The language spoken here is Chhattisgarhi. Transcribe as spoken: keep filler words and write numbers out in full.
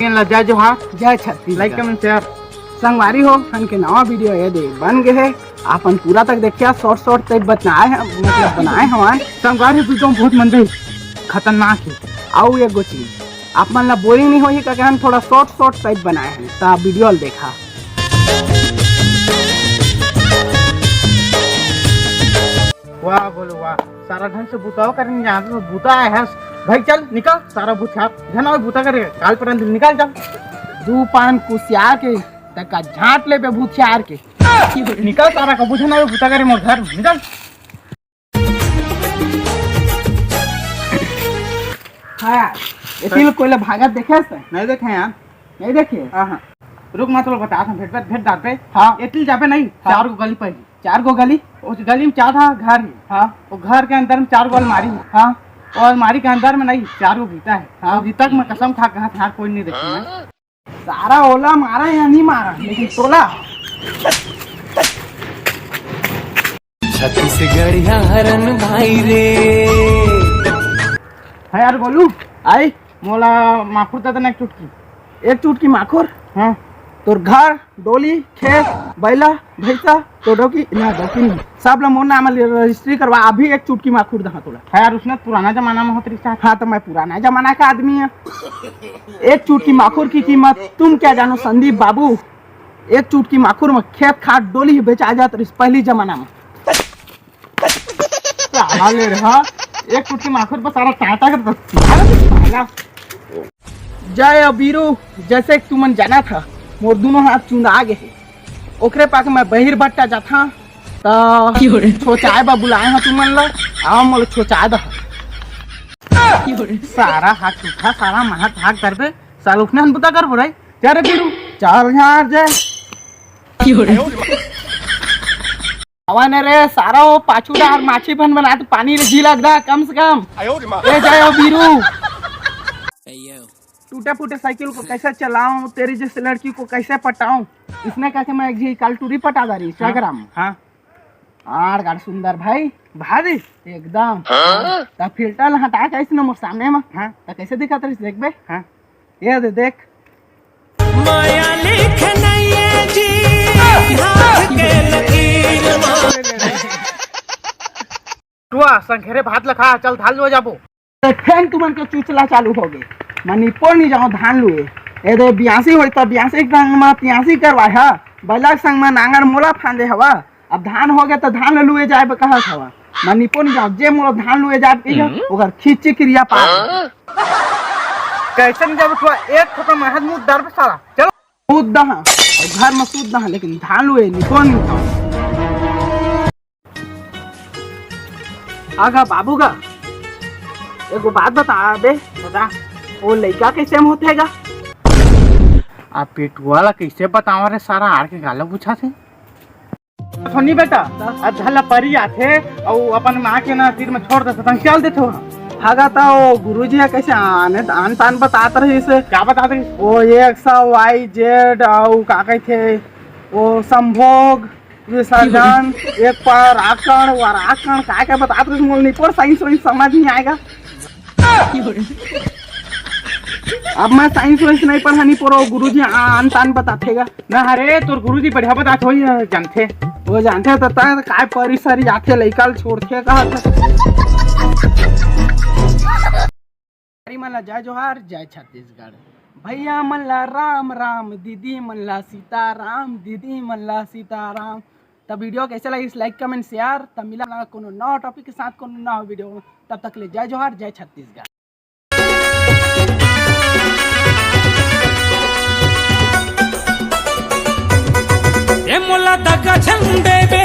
ला जय जोहार। जय छत्तीसगढ़। Like, comment, share। संगवारी हो, हमन के नवा video ये दे बन गे हे। अपन पूरा तक देखिया, short short type बनाए हे, मतलब बनाए हवन। संगवारी, video बहुत मंदे खतरनाक हे। अउ एक गो चीज, आप मन ला boring नहीं होही, काके हम थोड़ा short short type बनाए हन, त video ल देखा। वाह बोलो वाह, सारा ढंग से बुताओ कर नहीं जानते तो बुता आए है भाई। चल निकल, सारा भूत छाप, झन आवे बुता करे, काल परन दिन निकल जा। दू पान कुसियार के तका झांट लेबे भूतियार के। निकल सारा का बुझन आवे बुता करे मोर घर, निकल। हाँ, एती ल कोई ला भागत देखे हस? नहीं देखे यार। नहीं देखे? हाँ, हाँ। रुक, मैं तोला बतात हूँ, भेंट, भेंट, भेंट डार पे। हाँ। एती ल जाबे नहीं, हाँ। चार गो गली पहली। चार गो गली? उस गली में चार ठा घर हे। हाँ। वो घर के अंदर में चार गो अलमारी हे। हाँ। वो अलमारी के अंदर में नहीं, चार गो गीता हे। हाँ। वो गीता के मैं कसम खा के कहत हूँ, यार, कोई नहीं देखे मैं। सारा ओला मारा या नहीं मारा, लेकिन तोला। छत्तीसगढ़िया हरन भाई रे। हाँ यार गोलू, आई मोला माखुर दे देना एक चुटकी। एक चुटकी माखुर? हाँ। तोर घर, डोली, खेत, बैला, भैंसा, तो डौकी, ना डौकी नहीं, सब ला मोर नाम ले registry करवा, अभी एक चुटकी माखुर दहा तोला। हाँ यार, उसने पुराना जमाना में होत रिहिस। हाँ, तो मैं पुराना जमाना का आदमी है। एक चुटकी माखुर की कीमत तुम क्या जानो संदीप बाबू, एक चुटकी माखुर में खेत खार डोली ही बेचा जात रहिस पहली जमाना में। साला ले रहा, एक चुटकी माखुर पर सारा टाटा कर दस। साला। जय अबीरू, जैसे कि तुमन जाना था, मोर दोनों हाथ चुंदा गे हे। ओकरे पाके मैं बहिर बट्टा जाथा, त छोचाए बा बुलाए हा तुमन ला, आओ मोला छोचाए दा। सारा हाथ उठा, सारा महत हाथ करबे, साल उठने हन बुता करबो रे। जा रे बीरू, चल यार जा। आवा न रे सारा, वो पाछू डार माछी बन बना तो पानी रे जी लगदा कम से कम। ए जाए ओ बीरू। टूटे फूटे साइकिल को कैसे चलाऊं, तेरी जैसी लड़की को कैसे पटाऊं, इसने कहा कि मैं एक जी कल टूरी पटा दा रही Instagram में। हाँ। आड़ गाड़ सुंदर भाई। भारी? एकदम। हाँ? त filter ला हटा के ऐसे न मोर सामने में। हाँ। त कैसे दिखत रहिस देखबे? हाँ। ये दे देख। माया लिख नहीं है जी, हाथ के लकीर में। टुआ, संघेरे भात ल खा, चल धान लुए जाबो। ए, फेन तुमन के चुचला चालू हो गे। मैं निपोर नहीं जाऊँ धान लुए। ए दे बियासी होई त बियासी के संग म तियासी करवाए हा। बैला के संग म नांगर मोला फांदे हवा। अब धान हो गे त धान ल लुए जाए बर कहत हवा। मैं निपोर नहीं जाऊँ, जे मोला धान लुए जाए बर कहिया, हम्म। ओकर खींची क्रिया पा। कैसे नहीं जाबो टुआ? एक थोपा महत मुंह दर पे साला। चलो। सूत दहा, अउ घर म सूत दहा, लेकिन धान लुए निपोर नहीं जाऊँ। आगा बाबू गा, एगो बात बता बे। बता। वो लइका कैसे में होथे गा? आ पेटुआ ला कैसे बतावा रे, सारा आड़ के गाला पूछा थे। सुनी बेटा, अब धला परी आथे, अउ अपन माँ के ना तीर में छोड़ देथे, तंग चल देथे वहाँ। हागा त वो गुरुजी ह कैसे आने, आन तान बतात रहिस। का बतात रहिस? वो एक्स, वाई, जेड, अउ का कहिथे, वो संभोग, विसर्जन, एक पर आकण, वर आकण, का का बतात रहिस, मोला निपोर science वाइंस समझ नहीं आएगा। अब मैं science वाइंस नहीं पढ़ा, निपोर, वो गुरुजी आ-, आन तान बताथे गा। ना हरे, तोर गुरुजी बढ़िया बतात होई, जानथे। वो जानथे त, त काय परी सरी आथे, लइका ल छोड़थे कहत। भाई मन ला जय जोहार, जय छत्तीसगढ़। भैया मन ला राम राम, दीदी मन ला सीताराम, दीदी मन ला सीताराम। त video कैसे लगिस, like, comment, share। त मिला कोनो नवा topic के साथ, कोनो नवा video में। तब तक ले जय जोहार, जय छत्तीसगढ़। ए मोला दगा झन देबे